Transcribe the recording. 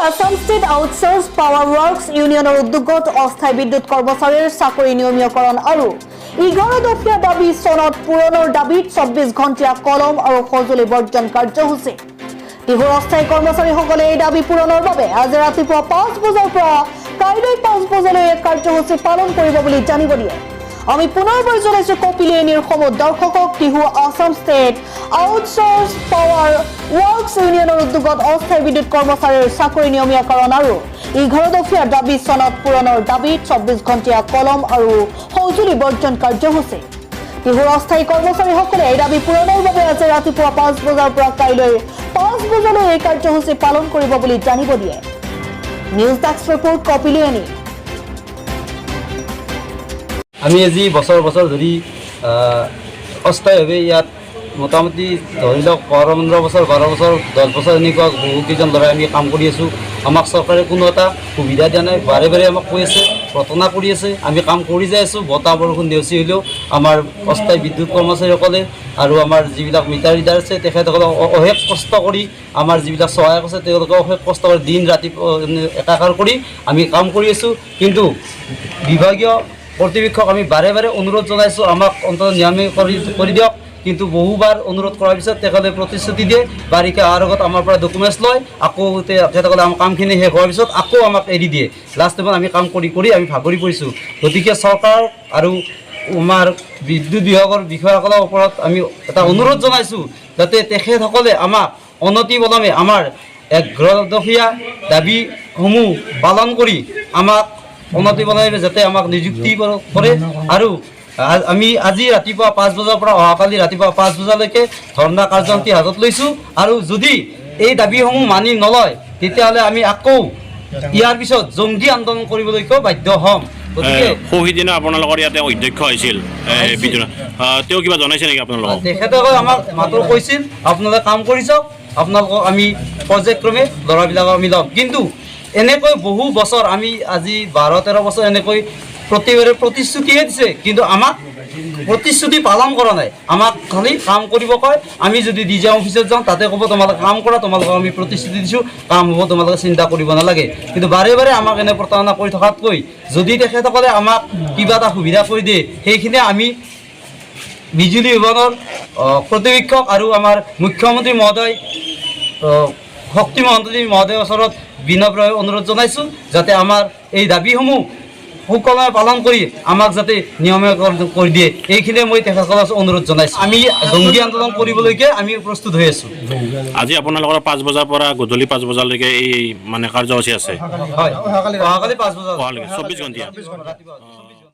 Assam state outsource power works ইউনিয়নৰ উদ্যোগত অস্থায়ী বিদ্যুৎ কৰ্মচাৰীৰ চাকৰি নিয়মীয়াকৰণ আৰু 11 দফীয়া দাবী চনদ পূৰণৰ দাবীত 24 ঘণ্টীয়া কলম আৰু সঁজুলি বৰ্জন কাৰ্যসূচী। টিহুৰ অস্থায়ী কৰ্মচাৰীসকলে এই দাবী পূৰণৰ বাবে আজি ৰাতিপুৱা 5 বজাৰ পৰা কাইলৈ 5 বজালৈ এক কাৰ্যসূচী পালন কৰিব বুলি জানিব দিয়ে। আমি পুনৰবাৰ জনাইছো কপিলী এনিৰ সমূহ দৰ্শকক, Tihu Assam state outsource power works ইউনিয়নৰ উদ্যোগত অস্থায়ী বিদ্যুৎ কৰ্মচাৰীৰ চাকৰি নিয়মীয়াকৰণ আৰু 11 দফীয়া দাবী চনদ পূৰণৰ দাবীত 24 ঘণ্টীয়া কলম আৰু সঁজুলি বৰ্জন কাৰ্যসূচী। টিহুৰ অস্থায়ী কৰ্মচাৰীসকলে এই দাবী পূৰণৰ বাবে আজি ৰাতিপুৱা 5 বজাৰ পৰা কাইলৈ 5 বজালৈ এই কাৰ্যসূচী পালন কৰিব বুলি জানিব দিয়ে। News desk report, Kopili any. আমি আজি বছৰ বছৰ ধৰি অস্থায়ীভাৱে ইয়াত মোটামুটি ধৰি লওক 15 বছৰ, 12 বছৰ, 10 বছৰ এনেকুৱা বহুকেইজন ল'ৰাই আমি কাম কৰি আছোঁ। আমাক চৰকাৰে কোনো এটা সুবিধা দিয়া নাই। বাৰে বাৰে আমাক কৈ আছে, প্ৰতাৰণা কৰি আছে। আমি কাম কৰি যাই আছোঁ। বতাহ বৰষুণ নেওচি হ'লেও আমাৰ অস্থায়ী বিদ্যুৎ কৰ্মচাৰীসকলে আৰু আমাৰ যিবিলাক মিটাৰ ৰিডাৰ আছে, তেখেতসকলে অশেষ কষ্ট কৰি, আমাৰ যিবিলাক সহায়ক আছে, তেওঁলোকে অশেষ কষ্ট কৰি দিন ৰাতি একাকাৰ কৰি আমি কাম কৰি আছোঁ। কিন্তু বিভাগীয় কৰ্তৃপক্ষক আমি বাৰে বাৰে অনুৰোধ জনাইছোঁ, আমাক অন্ততঃ নিয়মীয়া কৰি দিয়ক। কিন্তু বহুবাৰ অনুৰোধ কৰাৰ পিছত তেখেতে প্ৰতিশ্ৰুতি দিয়ে, বাৰিষা অহাৰ আগত আমাৰ পৰা ডকুমেণ্টছ লয়, আকৌ তেখেতসকলে আমাৰ কামখিনি শেষ হোৱাৰ পিছত আকৌ আমাক এৰি দিয়ে। লাষ্ট টাইমত আমি কাম কৰি কৰি আমি ভাগৰি পৰিছোঁ। গতিকে চৰকাৰ আৰু আমাৰ বিদ্যুৎ বিভাগৰ বিষয়াসকলৰ ওপৰত আমি এটা অনুৰোধ জনাইছোঁ, যাতে তেখেতসকলে আমাক অনতিপলমে আমাৰ 11 দফীয়া দাবীসমূহ পালন কৰি আমাক অনতিপলমে যাতে আমাক নিযুক্তি কৰে। আৰু আমি আজি ৰাতিপুৱা 5 বজাৰ পৰা অহাকালি ৰাতিপুৱা 5 বজালৈকে ধৰ্ণা কাৰ্যসূচী হাতত লৈছোঁ। আৰু যদি এই দাবীসমূহ মানি নলয়, তেতিয়াহ'লে আমি আকৌ ইয়াৰ পিছত জংগী আন্দোলন কৰিবলৈকেও বাধ্য হ'ম। গতিকে সৌ সিদিনা আপোনালোকৰ ইয়াতে অধ্যক্ষ আহিছিল বিদ্যুৎ, তেওঁ কিবা জনাইছে নেকি আপোনালোকক? তেখেতে আমাক মাত্ৰ কৈছিল, আপোনালোকে কাম কৰি যাওক, আপোনালোকক আমি পৰ্যায়ক্ৰমে ল'ৰাবিলাকক আমি ল'ম। কিন্তু এনেকৈ বহু বছৰ, আমি আজি 12-13 বছৰ এনেকৈ প্ৰতিবাৰে প্ৰতিশ্ৰুতিহে দিছে, কিন্তু আমাক প্ৰতিশ্ৰুতি পালন কৰা নাই। আমাক খালি কাম কৰিব কয়। আমি যদি ডি জি অফিচত যাওঁ, তাতে ক'ব, তোমালোকে কাম কৰা, তোমালোকক আমি প্ৰতিশ্ৰুতি দিছোঁ, কাম হ'ব, তোমালোকে চিন্তা কৰিব নালাগে। কিন্তু বাৰে বাৰে আমাক এনে প্ৰতাৰণা কৰি থকাতকৈ যদি তেখেতসকলে আমাক কিবা এটা সুবিধা কৰি দিয়ে, সেইখিনি আমি বিজুলী বিভাগৰ কৰ্তৃপক্ষক আৰু আমাৰ মুখ্যমন্ত্ৰী মহোদয়, শক্তি মন্ত্ৰী মহোদয়ৰ ওচৰত বিনম্ৰ অনুৰোধ জনাইছোঁ, যাতে আমাৰ এই দাবীসমূহ সুকলমে পালন কৰি আমাক যাতে নিয়মীয়াকৰণ কৰি দিয়ে। এইখিনিয়ে মই তেখেতসকলৰ ওচৰত অনুৰোধ জনাইছোঁ। আমি জংগী আন্দোলন কৰিবলৈকে আমি প্ৰস্তুত হৈ আছোঁ। আজি আপোনালোকৰ 5 বজাৰ পৰা গধূলি 5 বজালৈকে এই মানে কাৰ্যসূচী আছে? হয়, অহাকালি 5 বজাত। অহালৈকে 24 ঘণ্টীয়া। ৰাতিপুৱা।